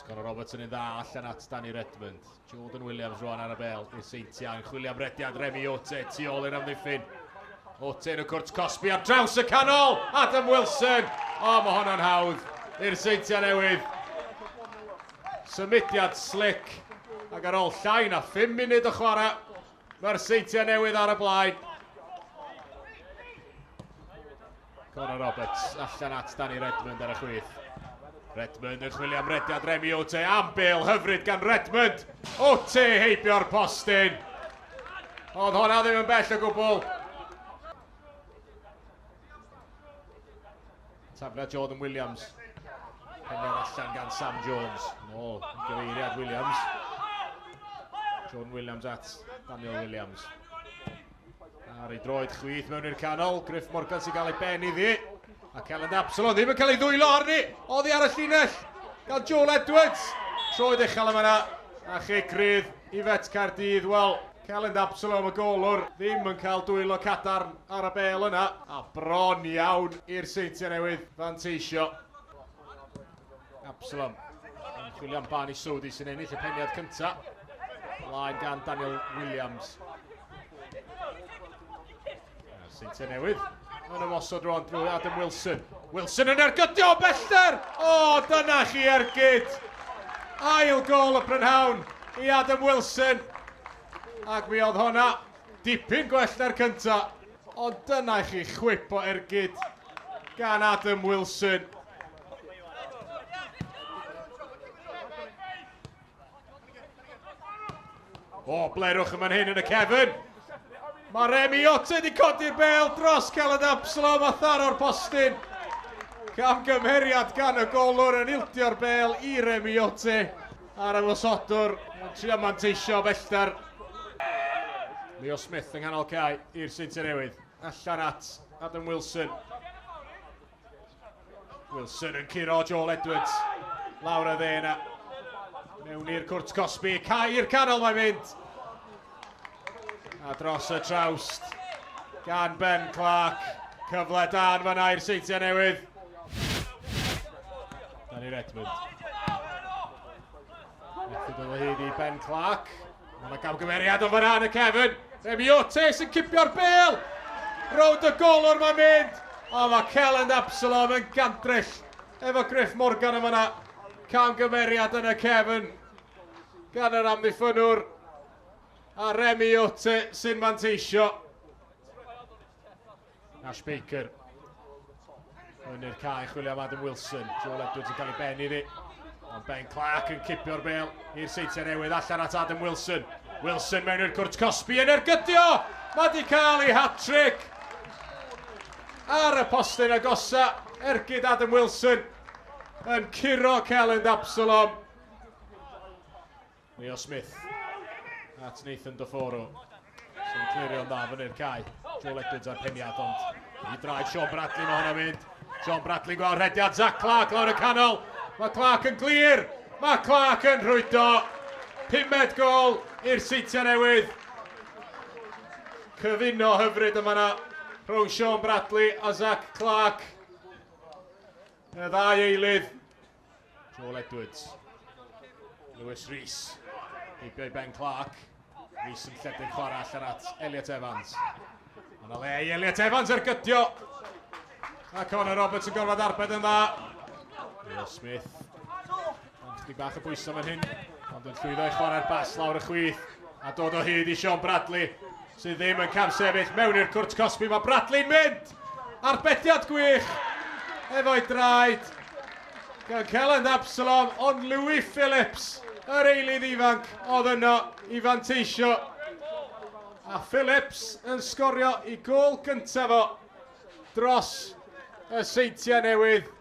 Conor Roberts yn un dda allan at Danny Redmond. Jordan Williams rwan ar y bel i'r Seintiau yn chwilio am rediad Remy Ote tu ôl i'r amddiffyn. Ote yn y cwrt cosbi ar draws y canol! Adam Wilson! O, mae honno'n hawdd i'r Seintiau Newydd. Symudiad slick ac ar ôl llai na 5 munud o chwarae, mae'r Seintiau Newydd ar y blaen. Conor Roberts allan at Danny Redmond ar y chwith. Redmond yn chwilio am rediad Remy Ote am bel hyfryd gan Redmond. Ote heibio'r postyn. Oedd honna ddim yn bell o gwbl. Tafliad Jordan Williams. Peniad allan gan Sam Jones. Nôl i gyfeiriad Williams. Jordan Williams at Daniel Williams. Ar ei droed chwith mewn i'r canol, Griff Morgan sy'n cael ei ben iddi. A Kellen Absalon ddim yn cael ei ddwylo arni, oddi ar y llinell gan Joel Edwards. Troed uchel yma yna, a chic rydd i Fet Caerdydd. Wel, Kellen Absalom y golwr ddim yn cael dwylo cadarn ar y bel yna. A bron iawn i'r Seintiau Newydd fanteisio. Absalom yn chwilio am Barney Sodi sy'n ennill y peniad cyntaf. Blaen gan Daniel Williams. A'r Seintiau Newydd yn ymosod rwan drwy Adam Wilson. Wilson yn ergydio o bellter! O, dyna chi ergyd! Ail gol y prynhawn i Adam Wilson. Ac mi oedd honna dipyn gwell na'r cynta. Ond dyna chi chwip o ergyd gan Adam Wilson. O, blerwch yma'n hyn yn y cefn. Mae Remy Otte wedi codi'r bel dros Caled Absalom a tharo'r postyn. Camgymeriad gan y golwr yn iltio'r bel i Remy Otte a'r ymosodwr yn trio manteisio bellter. Leo Smith yng nghanol cae i'r Seintiau Newydd. Allan at Adam Wilson. Wilson yn curo Joel Edwards. Lawr y dde yna. Mewn i'r cwrt cosbi. Cae i'r canol mae'n mynd. A dros y trawst gan Ben Clark. Cyfle da yn fanna i'r Seintiau Newydd. Danny Redmond. Methu dod o hyd i Ben Clark. Mae yna gamgymeriad o fanna yn y cefn. Remy Otis yn cipio'r bel. Rownd y golwr mae'n mynd. O, mae Kelland Absalom yn gandryll efo Griff Morgan yn fanna. Camgymeriad yn y cefn gan yr amddiffynwr. A Remy Ote sy'n manteisio. Ash Baker. Yn i'r cae chwilio am Adam Wilson. Joel Edwards yn cael ei ben iddi. Ond Ben Clark yn cipio'r bel i'r Seintiau Newydd allan at Adam Wilson. Wilson mewn i'r cwrt cosbi yn ergydio! Mae di cael ei hat-trick! Ar y postyn agosa, ergyd Adam Wilson yn curo Kelland Absalom. Leo Smith at Nathan Doforo. Sy'n clirio'n dda fyny'r cae. Joel Edwards ar peniad, ond i draed Sean Bradley mae hwnna'n mynd. Sean Bradley gweld rhediad Zach Clark lawr y canol. Mae Clark yn glir. Mae Clark yn rhwydo. Pumed gol i'r Seintiau Newydd. Cyfuno hyfryd yma na rhwng Sean Bradley a Zach Clark. Y ddau eilydd. Joel Edwards. Lewis Rees. Heibio i Ben Clark. Rees yn lledu'r chwarae allan at Elliot Evans. Mae yna le i Elliot Evans ar gydio. A Conor Roberts yn gorfod arbed yn dda. Leo Smith. Ond chdi bach o bwysau fan hyn. Ond yn llwyddo i chwarae'r bas lawr y chwith. A dod o hyd i Sean Bradley. Sydd ddim yn camsefyll mewn i'r cwrt cosbi. Mae Bradley'n mynd! Arbediad gwych efo'i draed gan Kelland Absalom, ond Louis Phillips, yr eilydd ifanc, oedd yno i fanteisio. A Phillips yn sgorio i gôl gyntaf o dros y Seintiau Newydd.